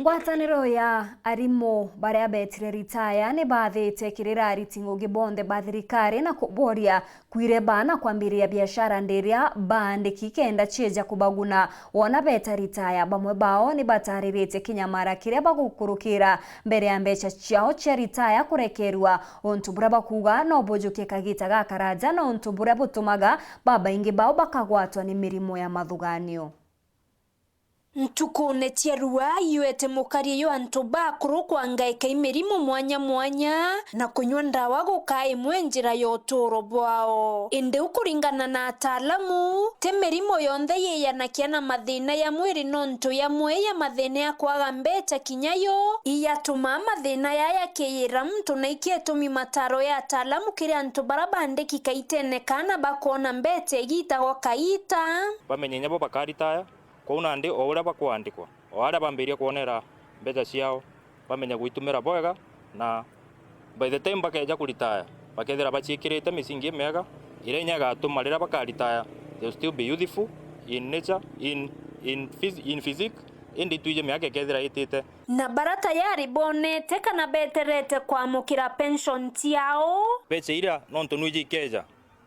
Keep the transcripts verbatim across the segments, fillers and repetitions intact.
Ngwataniro ya arimu baria betire ritaya ni bathite kirira ariti ngugi bonthe ba thirikari na kuboria kwireba na kwambiriria biashara ndiria baandiki kenda cieja kubaguna wona beta ritaya. Bamwe bao ni batariritie kinyamara kiria bagukurukira mbere ya mbeca ciao cia ritaya kurekerua, untu buria bakuuga no bujukie kagita gakaraja na untu buria butumaga babaingi bao bakagwatwa ni mirimo ya mathuganio. Ntukune cia rua, iwete mukari yo antu bakuru kwangaika i mirimo mwanya mwanya na kunywa ndawa gukaa imwe njira ya uturo bwao. Indi u kuringana na ataalamu, ti mirimo yonthe yiyanakia na mathina ya mwiri, nontu yamwe ya mathina ya kwaga mbeca kinya yo iyatumaa mathina yaya yakiyira muntu, na iki itumi mataro ya ataalamu kiri antu bara bandiki kaitene kana bakoona mbeca igita gwa kaita. Bamenye inya bo bakaritaya. Kwou nandi o uria bakwandikwa, o aria bambiria kwonera mbeca ciao, bamenya gwitumira bwega, na by the time bakeja kuritaya, bakethira baciikirite misingi imiega, iria inya igatuma riria bakaritaya, they'll still be youthful in nature, in, in, phys in physique, indi itwiji miaka ikethira itite. Na bara tayari bonete kana beterete kwamukira pension ciao. Mbeca iria nontu nwiji ikeja,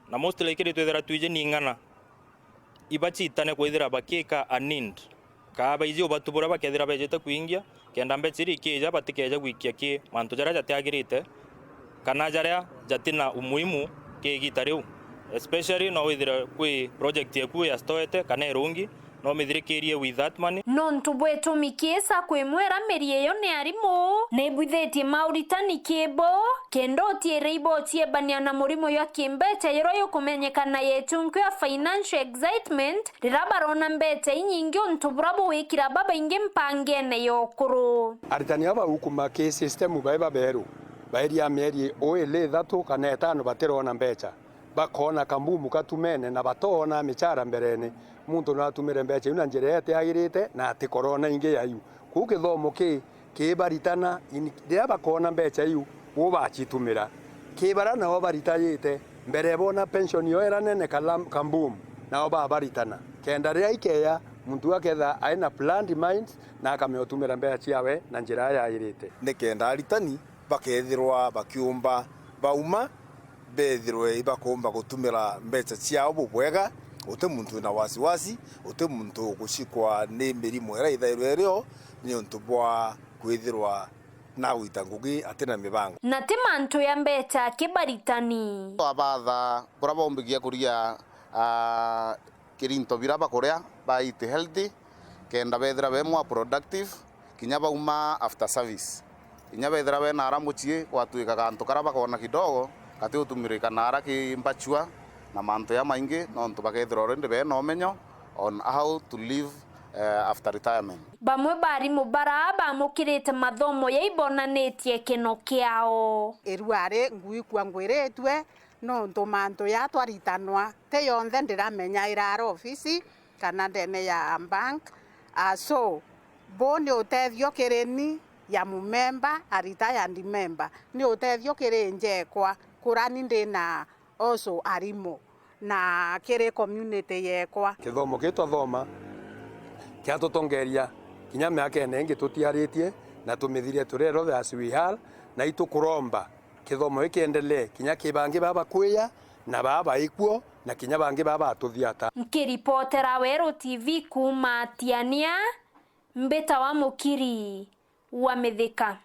na mostly kiri twithira twiji ni ing'ana, ibacitane kwithira bakiika a need, kaa baiji ubatu buria bakethira bejite kwingia, kenda mbeca iria ikija batikeja gwikia ki mantu jaria jatiagirite, kana jaria jatina umuhimu ki igita riu. Especially no withire kwi project eku ya stoete kana irungi, no mithirikirie with that money. Nontu bwitumi ki sacco imwe iria miri iyo ni arimu, ni ibwithitie mauritani ki bo, kenda utiire ibo ciebania na murimo jwa kimbeca juria jukumenyekana yechunkio ya financial excitement, riria barona mbeca inyingi untu buria buwikira babaingi mpangene ya ukuru. Aritani aba bagukuma ki system bai baberu, bairia mieri uu ili ithatu kana itano batirona mbeca, bakoona kambumu katumene na batoona michara mberene. Muntu no atumire mbeca iu na njira iria itiagirite na atikorona ingi ya iu. Kwou kithomo ki kibaritana in-, riria bakoona mbeca iu, uu bacitumira. Ki baria nao baritayite, mbere boona pension yo iria nene kalam-, kambumu, nao babaritana. Kenda riria ikeya, muntu aketha aina planned mind na akamenya utumira mbeca ciawe na njira iria yagirite. Ni kenda aritani bakethirwa bakiumba bauma, bethirwe ibakumba gutumira mbeca ciao bubwega, uti muntu wina wasiwasi, uti muntu ugucikwa ni mirimo iria ithairwe irio niuntu bwa kwithirwa na gwita ngugi atina mibango. Na ti mantu ya mbeca kibaritani. Twabatha buria baumbigia kuria, ah, kirinto biria bakuria, ba eat healthy, kenda bethira be more productive, kinya bauma after service. Kinya bethira bena ara mucii, gwatuika gantu karia bakoona kidogo, gati utumirika na ara ki mbachua na mantu jamaingi, nontu bakethirwa already bena umenyo on how to live, eh, after retirement. Bamwe ba arimu bara bamukirite mathomo jai bonanitie kino kiao. Irua ri ngwikua ngwiritue, nontu mantu ja twaritanwa, ti yonthe ndiramenya iraara ofisi kana ndene ya bank. Ah, so, buu ni utethio kiri ni ya mumemba, a retired member, ni utethio kiri njekwa, kurani ndina also arimu, na kiri community yekwa. Kithomo kii twathoma kiatutongeria kinya miakene ingi tutiaritie, na tumithiria turi healthy as we are, na itukuromba kithomo giki kiendelee kinya ki bangi baa bakwija na baa baikuo na kinya bangi baa batuthiata. Nkiripotera Weru T V kuuma Tiania, mbitawa Mukiri wa Mithika.